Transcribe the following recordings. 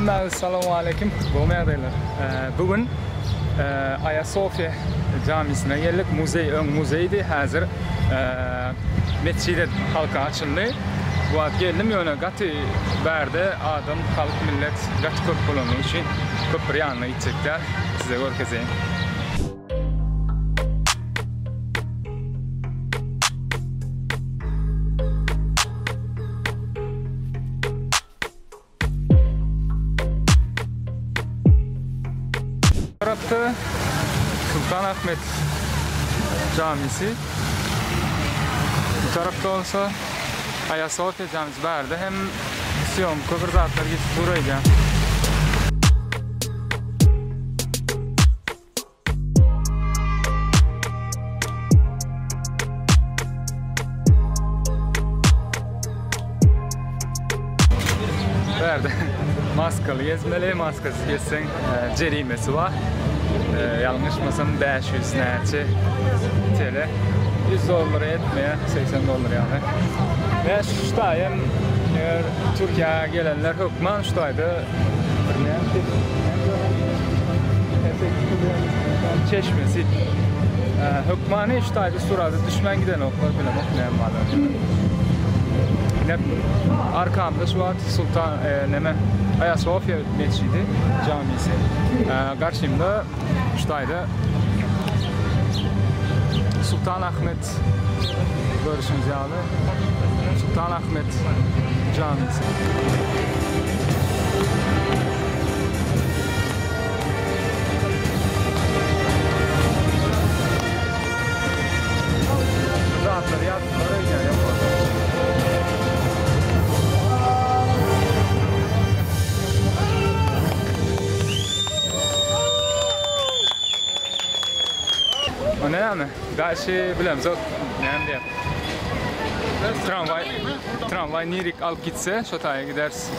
Hemmäňize salowmaleýkim. Gowy ýagdaýlar. Bu gün Aýasofýa jamisine geldik. Muzeý öň muzeýdi, häzir metjit edip halka açyldy. Bu wagt geldim, ýöne gaty bärde adam, halk, millet gaty köp bolany üçin köp bir ýanyna gitjek däl. Size görkezeýin. Tarapda Sultan Ahmet camisi. Bu tarapda bolsa Ayasofya camisi. Bärde hem sýomka bir zatlar geçip dur öýdýän. Bärde maskaly gezmeli, maskasyz gezseň e, jerimesi bar. E, ýalňyşmasam 500 näçe TL. 100 dollara ýetmeýär, 80 dollar ýaly. Ve şu taýam eger Türkiýä gelenler hökman şu taýda bir näme Çeşmesi. Hökmany şu taýda surata düşmän gidenoklar bilemok näme barlar. Ne arkamda şu wagt Sultan e, neme Ayasofya mescidi camisi. E, garşymda şu taýda Sultan Ahmet görüşüňiz ýaly Sultan Ahmet camisi. Zatlar ýazyplar öýdýän ýokarda. O näme? Daşy bilemzok. Näme diýýär? Tramwaý tramwaý nirik alyp gitse, şo taýa gideris.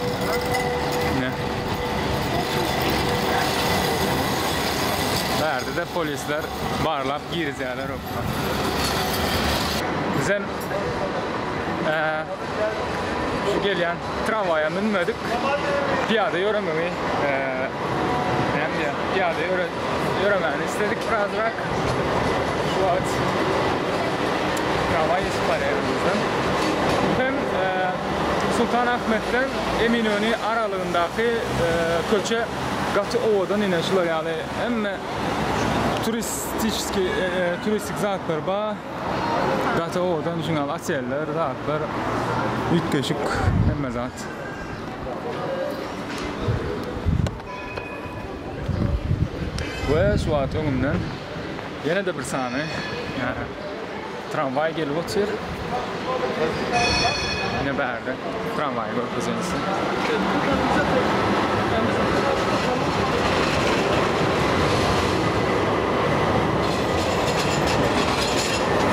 Ne? Bärde-de polisler barlap girizýärler okma. Bizem şu gelýän tramwaýa münmedik. Pyýada ýöremegi näme diýýär? Pyýada ýöremäni isledik birazrak. Şu wagt tramwaý geçip barýar ýanymyzdan. Hem Sultan Ahmetden Eminönü aralygyndaky köçe gaty owadan ine şular ýaly hemme turistiçeskiý turistik zatlar bar. Gaty owadan şuň ýaly oteller, zatlar üýtgeşik hemme zat. We şu wagt öňümden ýene-de bir sany tramwaý gelip otyr. Ine bärde tramwaýy görkezeýin size.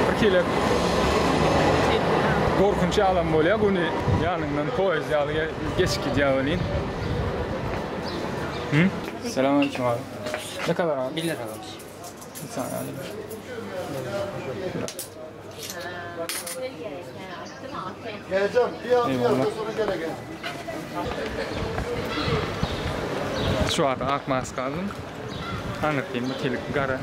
Bir kile gorkunç ýalam bolýar, güni ýanyňdan poýezd ýaly geçip gidýär welin. Hı? Selamünaleyküm abi. Ne kadar abi? 1 lira kalmış. Bir saniye alayım. Geleceğim. Bir hafta, bir Eyvallah. hafta sonra gene gel. Şu wagt ak maska aldym. Aňyrtym bir telik gara.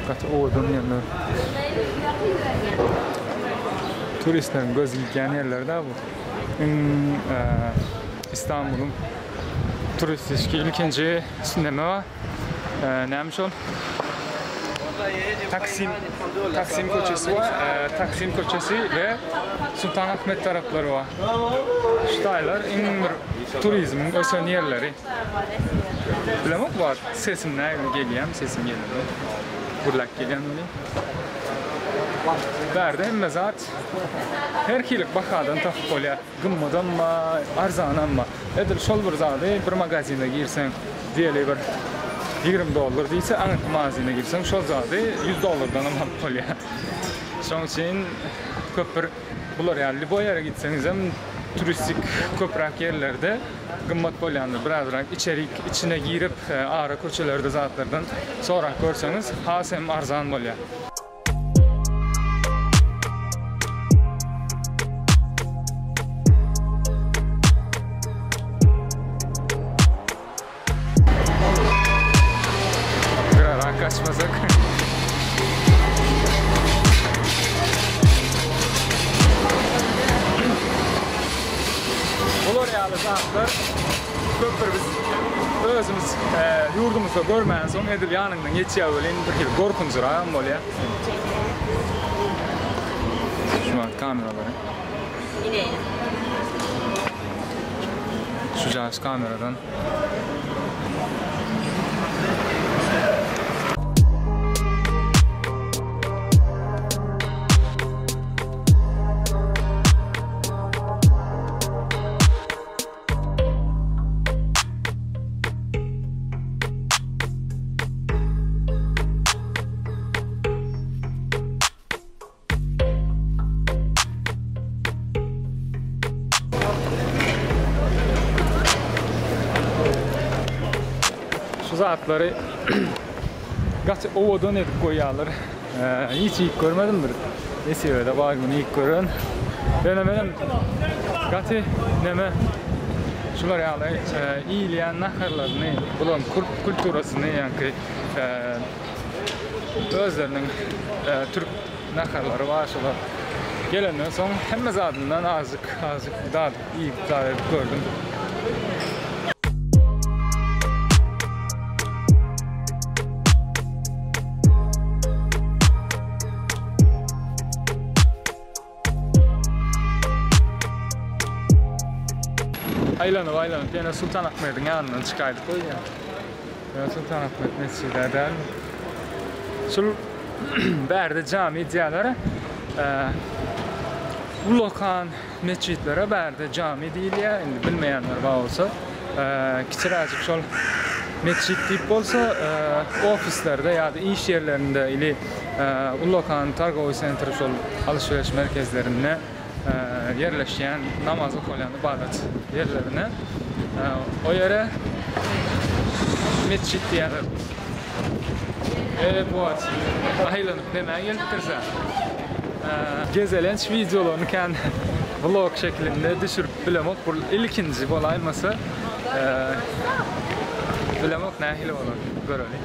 Gaty owadan ýerler. Turistleriň göz gidýän ýerleri da bu. Iň e, Istanbulyň turistiki ilkinji neme bar? E, näme şol? Taksim Taksim köçesi bar. E, Taksim köçesi we Sultanahmet taraplary bar. Şu taýlar iň bir turizmiň ösen ýerleri. Bilemok bu wagt sesim nähili gelýärmi, sesim gelenok. Gürläp gelýän welin. Bärde hemme zat her hili bahadan tapyp bolýar. Gymmadam bar, arzanam bar. Edil şol bir zady bir magazine girseň, diýeli bir 20 dollar diýse, aňyrky magazine girseň şol zady 100 dollardanam alyp bolýar. Şonuň üçin köp bir bular ýaly lýuboý ýere gitseňizem turistik köpräk ýerlerde gymmat bolýandyr. Birazrak içerik içine girip ara köçelerde zatlardan sorap görseňiz has hem arzan bolýar. zatlar köp bir biz özümiz ýurdumyzda görmänsoň edil ýanyňdan geçýär welin bir hili gorkunjyragam bolýar. Şu wagt kameralary. Şu jaş kameradan. Şu zatlary gaty owadan edip goýýarlar. Hiç iýip görmedim bir. Nesibede bar gün iýip görerin. Ýöne menem gaty neme şular ýaly iýilýän naharlaryny, bularyň kulturasyny ýaňky özleriniň türk naharlary bar şolar gelenden soň hemme zadyndan azjyk azjyk dadyp iýip zat edip gördüm. Aýlanyp aýlanyp ýene Sultan Ahmediň ýanyndan çykaýdyk öýdýän. Ýa Sultan Ahmet metjidi dälmi? Şul bärde jami diýýärler. Ullakan metjitlere bärde jami diýilýär. Indi bilmeýänler bar bolsa. Kiçiräjik şol metjit diýip bolsa ofislerde ýa-da iş ýerlerinde ili ullakan targowy sentr şol alyş-beriş merkezlerinde ýerleşýän namaz okalýan ybadat ýerlerine o ýere metjit diýýärler. Eee bu wagt aýlanyp nämä gelipdir-sä? Gezelenç wideolaryny kän vlog şeklinde düşürip bilemok. Bu ilkinji bolaýmasa bilemok nähili bolar göreli.